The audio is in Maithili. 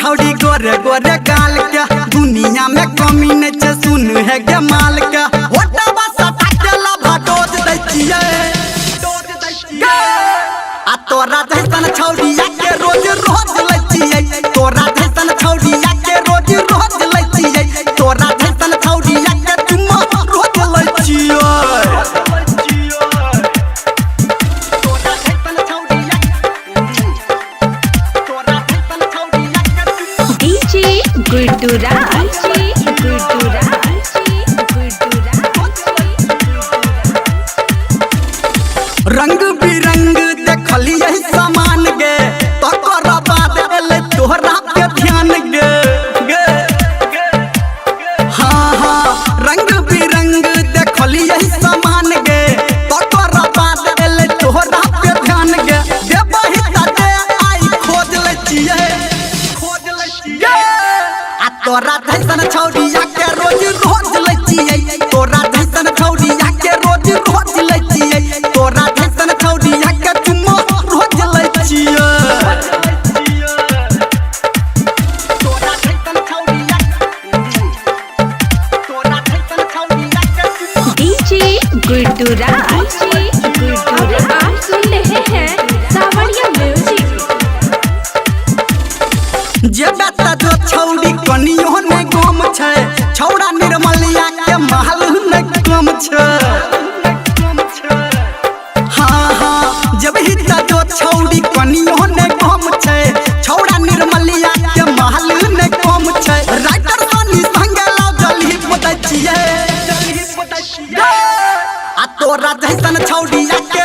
छौड़ी गोरे गोरे गाल के दुनिया में कमी नहीं छे सुन है गे माल के होटवा सटा के लाभा डोज दै छियै आ तोरा जैसन छौड़िया के रोज रोज लै छियै तोरा जैसन छौड़िया के रोज रोज लै छियै तोरा जैसन छौड़िया के चुम्मा रोज लै छियै तोरा जैसन छौड़िया तोरा जैसन छौड़िया के चुम्मा डीजे गुड्डू राज गुड्डू राज गुड्डू राज। रंग बिरंग देखलियै सामान गे तकर बाद एलै तोहरा पे ध्यान गे गे हाँ हाँ रंग बिरंग देखलियै सामान गे तकर बाद एलै तोहरा पे ध्यान गे देबही त दे आइ खोज लै छियै खोज लै छियै आ तोरा जैसन छौड़िया के रोज रोज लै छियै तोरा जैसन छौड़िया के रोज रोज लै छियै तोरा जैसन छौड़िया के चुम्मा रोज लै छियै तोरा जैसन छौड़िया तोरा जैसन छौड़िया के चुम्मा डीजे गुड्डू राज गुड्डू राज। आप सुन रहे हैं सावरिया म्यूजिक। जेबे त जो छौड़ी कनियो ने गम छै छौड़ा निर्मलिया के महल ने कम छै हाँ हाँ जेबही त जो छौड़ी कनियो ने गम छै छौड़ा निर्मलिया के महल ने कम छै राइटर सोनी संगे लाउ जलही पोतै छियै आ तोरा जैसन छौड़िया के